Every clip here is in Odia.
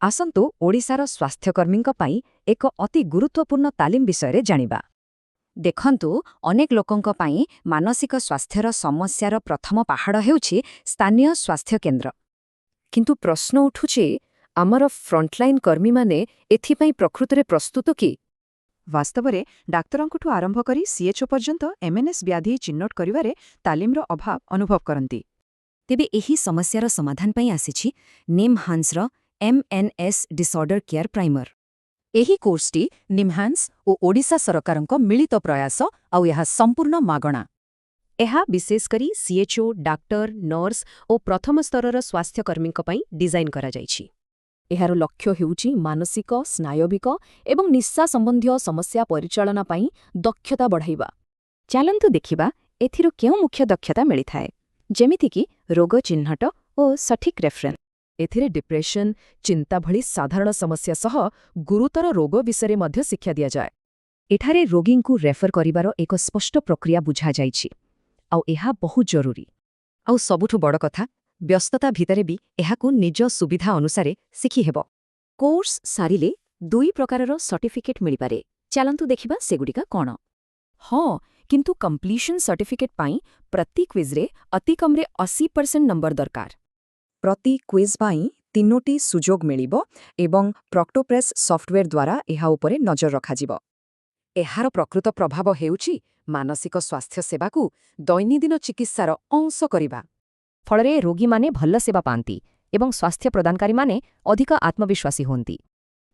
ଆସନ୍ତୁ ଓଡ଼ିଶାର ସ୍ୱାସ୍ଥ୍ୟକର୍ମୀଙ୍କ ପାଇଁ ଏକ ଅତି ଗୁରୁତ୍ୱପୂର୍ଣ୍ଣ ତାଲିମ ବିଷୟରେ ଜାଣିବା। ଦେଖନ୍ତୁ, ଅନେକ ଲୋକଙ୍କ ପାଇଁ ମାନସିକ ସ୍ୱାସ୍ଥ୍ୟର ସମସ୍ୟାର ପ୍ରଥମ ପାହାଡ଼ ହେଉଛି ସ୍ଥାନୀୟ ସ୍ୱାସ୍ଥ୍ୟକେନ୍ଦ୍ର। କିନ୍ତୁ ପ୍ରଶ୍ନ ଉଠୁଛି, ଆମର ଫ୍ରଣ୍ଟଲାଇନ୍ କର୍ମୀମାନେ ଏଥିପାଇଁ ପ୍ରକୃତରେ ପ୍ରସ୍ତୁତ କି? ବାସ୍ତବରେ ଡାକ୍ତରଙ୍କଠୁ ଆରମ୍ଭ କରି ସିଏଚ୍ଓ ପର୍ଯ୍ୟନ୍ତ ଏମ୍ଏନ୍ଏସ୍ ବ୍ୟାଧି ଚିହ୍ନଟ କରିବାରେ ତାଲିମର ଅଭାବ ଅନୁଭବ କରନ୍ତି। ତେବେ ଏହି ସମସ୍ୟାର ସମାଧାନ ପାଇଁ ଆସିଛି ନିମ୍ହାନ୍ସର ଏମ୍ଏନ୍ଏସ୍ ଡିସଅର୍ଡର କେୟାର ପ୍ରାଇମର। ଏହି କୋର୍ସଟି ନିମ୍ହାନ୍ସ ଓ ଓଡ଼ିଶା ସରକାରଙ୍କ ମିଳିତ ପ୍ରୟାସ, ଆଉ ଏହା ସମ୍ପୂର୍ଣ୍ଣ ମାଗଣା। ଏହା ବିଶେଷ କରି ସିଏଚ୍ଓ, ଡାକ୍ତର, ନର୍ସ ଓ ପ୍ରଥମ ସ୍ତରର ସ୍ୱାସ୍ଥ୍ୟକର୍ମୀଙ୍କ ପାଇଁ ଡିଜାଇନ୍ କରାଯାଇଛି। ଏହାର ଲକ୍ଷ୍ୟ ହେଉଛି ମାନସିକ, ସ୍ନାୟବିକ ଏବଂ ନିଶା ସମ୍ବନ୍ଧୀୟ ସମସ୍ୟା ପରିଚାଳନା ପାଇଁ ଦକ୍ଷତା ବଢ଼ାଇବା। ଚାଲନ୍ତୁ ଦେଖିବା ଏଥିରୁ କେଉଁ ମୁଖ୍ୟ ଦକ୍ଷତା ମିଳିଥାଏ, ଯେମିତିକି ରୋଗ ଚିହ୍ନଟ ଓ ସଠିକ୍ ରେଫରେନ୍ସ। ଏଥିରେ ଡିପ୍ରେସନ, ଚିନ୍ତା ଭଳି ସାଧାରଣ ସମସ୍ୟା ସହ ଗୁରୁତର ରୋଗ ବିଷୟରେ ମଧ୍ୟ ଶିକ୍ଷା ଦିଆଯାଏ। ଏଠାରେ ରୋଗୀଙ୍କୁ ରେଫର କରିବାର ଏକ ସ୍ପଷ୍ଟ ପ୍ରକ୍ରିୟା ବୁଝାଯାଇଛି, ଆଉ ଏହା ବହୁତ ଜରୁରୀ। ଆଉ ସବୁଠୁ ବଡ଼ କଥା, ବ୍ୟସ୍ତତା ଭିତରେ ବି ଏହାକୁ ନିଜ ସୁବିଧା ଅନୁସାରେ ଶିଖିହେବ। କୋର୍ସ ସାରିଲେ ଦୁଇ ପ୍ରକାରର ସର୍ଟିଫିକେଟ୍ ମିଳିପାରେ। ଚାଲନ୍ତୁ ଦେଖିବା ସେଗୁଡ଼ିକ କ'ଣ। ହଁ, କିନ୍ତୁ କମ୍ପ୍ଲିସନ୍ ସର୍ଟିଫିକେଟ୍ ପାଇଁ ପ୍ରତି କ୍ୱିଜ୍ରେ ଅତିକମ୍ରେ 80% ନମ୍ବର ଦରକାର। ପ୍ରତି କ୍ୱିଜ୍ ପାଇଁ ତିନୋଟି ସୁଯୋଗ ମିଳିବ ଏବଂ ପ୍ରକ୍ଟୋପ୍ରେସ୍ ସଫ୍ଟୱେର୍ ଦ୍ୱାରା ଏହା ଉପରେ ନଜର ରଖାଯିବ। ଏହାର ପ୍ରକୃତ ପ୍ରଭାବ ହେଉଛି ମାନସିକ ସ୍ୱାସ୍ଥ୍ୟ ସେବାକୁ ଦୈନନ୍ଦିନ ଚିକିତ୍ସାର ଅଂଶ କରିବା। ଫଳରେ ରୋଗୀମାନେ ଭଲ ସେବା ପାଆନ୍ତି ଏବଂ ସ୍ୱାସ୍ଥ୍ୟ ପ୍ରଦାନକାରୀମାନେ ଅଧିକ ଆତ୍ମବିଶ୍ୱାସୀ ହୁଅନ୍ତି।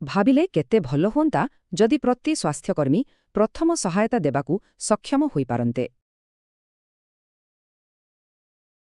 ଭାବିଲେ କେତେ ଭଲ ହୁଅନ୍ତା ଯଦି ପ୍ରତି ସ୍ୱାସ୍ଥ୍ୟକର୍ମୀ ପ୍ରଥମ ସହାୟତା ଦେବାକୁ ସକ୍ଷମ ହୋଇପାରନ୍ତେ।